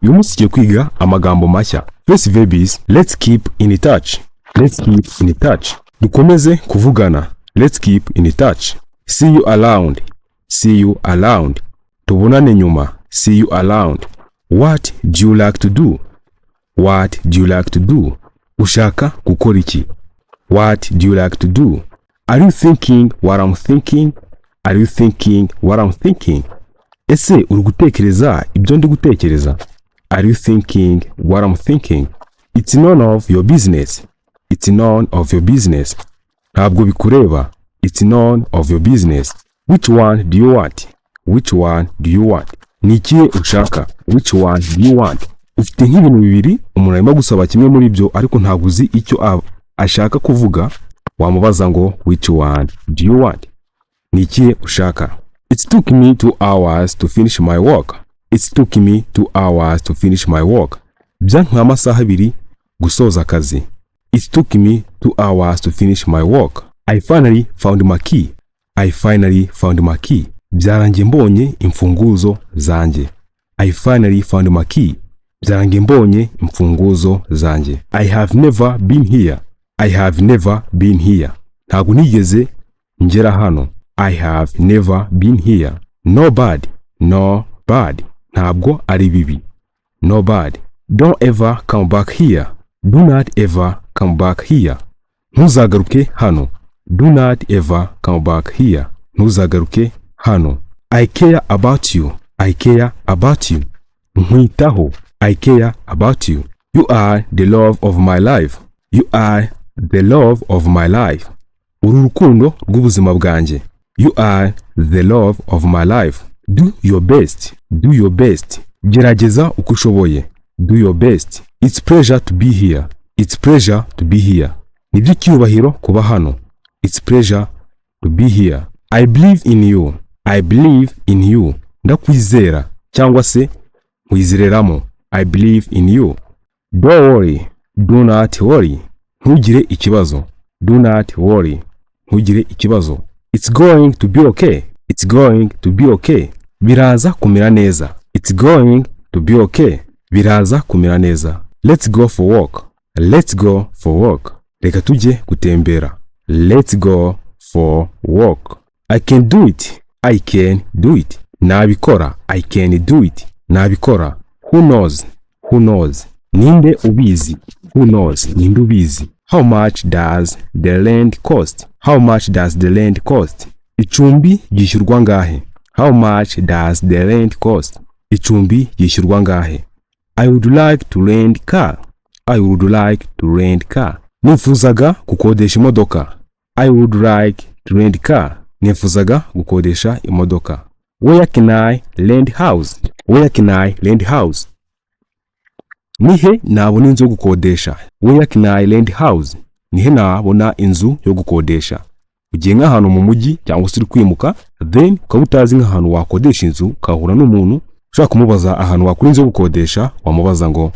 Uyu munsi tugiye kwiga amagambo mashya. First verb is "let's keep in touch". Let's keep in touch, dukomeze kuvugana. Let's keep in touch. See you around. See you around, tubonane nyuma. See you around. What do you like to do? What do you like to do? Ushaka gukora iki? What do you like to do? Are you thinking what I'm thinking? Are you thinking what I'm thinking? Ese uri gutekereza ibyo ndi gutekereza? Are you thinking what I'm thinking? It's none of your business. It's none of your business, ntabwo bikureba. It's none of your business. Which one do you want? Which one do you want? Ni ikihe ushaka? Which one do you want? Ufite nk'ibintu bibiri, umuntu arimo gusaba kimwe muri byo ariko ntabwo uzi icyo ashaka kuvuga, wamubaza ngo "Which one do you want?" Ni ikihe ushaka? It took me 2 hours to finish my work. It took me 2 hours to finish my work. Byantwaye amasaha 2 gusoza akazi. It took me 2 hours to finish my work. I finally found my key. I finally found my key. Byarangiye mbonye imfunguzo zanjye. I finally found my key. Byarangiye mbonye imfunguzo zanjye. I have never been here. I have never been here. Ntabwo nigeze ngera hano. I have never been here. No bad. No bad, ntabwo ari bibi. No bad. Don't ever come back here. Do not ever come back here. Ntuzagaruke hano. Do not ever come back here. Ntuzagaruke hano. I care about you. I care about you, nkwitaho. I care about you. You are the love of my life. You are the love of my life. Uri urukundo rw'ubuzima bwanjye. You are the love of my life. Do your best. Do your best, gerageza uko ushoboye. Do your best. It's pleasure to be here. It's pleasure to be here, ni iby'icyubahiro kuba hano. It's pleasure to be here. I believe in you. I believe in you, ndakwizera cyangwa se nkwizereramo. I believe in you. Don't worry. Do not worry, ntugire ikibazo. Do not worry, ntugire ikibazo. It's going to be okay. It's going to be okay, biraza kumera neza. It's going to be okay, biraza kumera neza. Let's go for walk. Let's go for walk, reka tujye gutembera. Let's go for walk. I can do it. I can do it, nabikora. I can do it, nabikora. Who knows? Who knows? Ninde ubizi? Who knows? Ninde ubizi? How much does the rent cost? How much does the rent cost? Icumbi ryishyurwa angahe? How much does the rent cost? Icumbi ryishyurwa angahe? I would like to rent car. I would like to rent car. Nifuzaga gukodesha imodoka. I would like to rent car. Nifuzaga gukodesha imodoka. Where can I rent house? Where can I rent house? Nihe nabona inzu yo gukodesha? Where can I rent house? Nihe nabona inzu yo gukodesha? Ugiye nk'ahantu mu mujyi cyangwa se uri kwimuka, then ukaba utazi nk'ahantu wakodesha inzu, ukahura n'umuntu ushaka kumubaza ahantu wakura inzu yo gukodesha, wamubaza ngo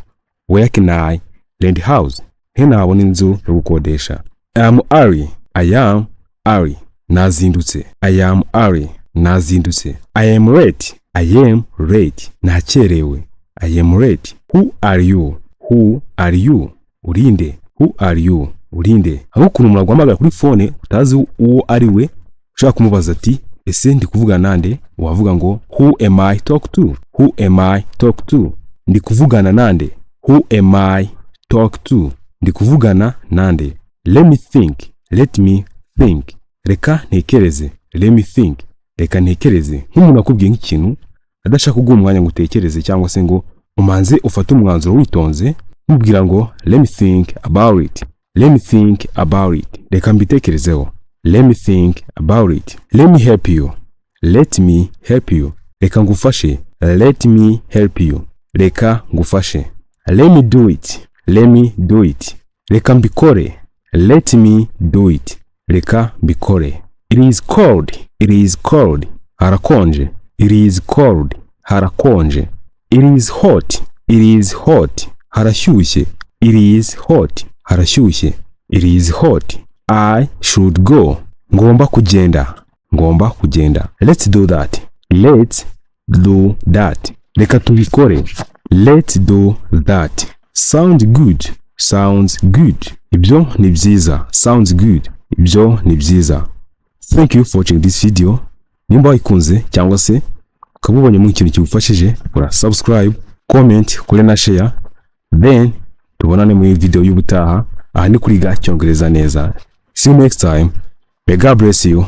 "Where can I rent house?" Nihe nabona inzu yo gukodesha? I am early. I am early, nazindutse. I am early, nazindutse. I am late. I am late, nakerewe. I am late. Who are you? Who are you? Urinde? Who are you? Urinde? Aho ukuntu umuntu aguhamagara kuri phone utazi uwo ari we, ushaka kumubaza ati "Ese ndi kuvugana nande?" Wavuga ngo "Who am I talk to?" Who am I talk to? Ndi kuvugana nande? Who am I talk to? Ndi kuvugana nande? Let me think. Let me think, reka ntekereze. Let me think, reka ntekereze. Nk'umuntu akubwiye nk'ikintu adashaka kuguha umwanya ngo utekereze cyangwa se ngo umanze ufate umwanzuro witonze, mubwira ngo "Let me think about it." Let me think about it, reka mbitekerezeho. Let me think about it. Let me help you. Let me help you, reka ngufashe. Let me help you, reka ngufashe. Let me do it. Let me do it, reka mbikore. Let me do it, reka mbikore. It is cold. It is cold, harakonje. It is cold, harakonje. It is hot. It is hot, harashyushye. It is hot, harashyushye. It is hot. I should go, ngomba kugenda, ngomba kugenda. Let's do that. Let's do that, reka tubikore. Let's do that. Sound good. Sounds good. Ibyo ni byiza. Sounds good. Ibyo ni byiza. Thank you for watching this video. Nimba wayikunze cyangwa se ukaba ubonyemo ikintu kigufashije, kora subscribe, comment, kuri na share, then tubonane muri video y'ubutaha. Aha ni kuri Iga Icyongereza Neza. See you next time. May God bless you.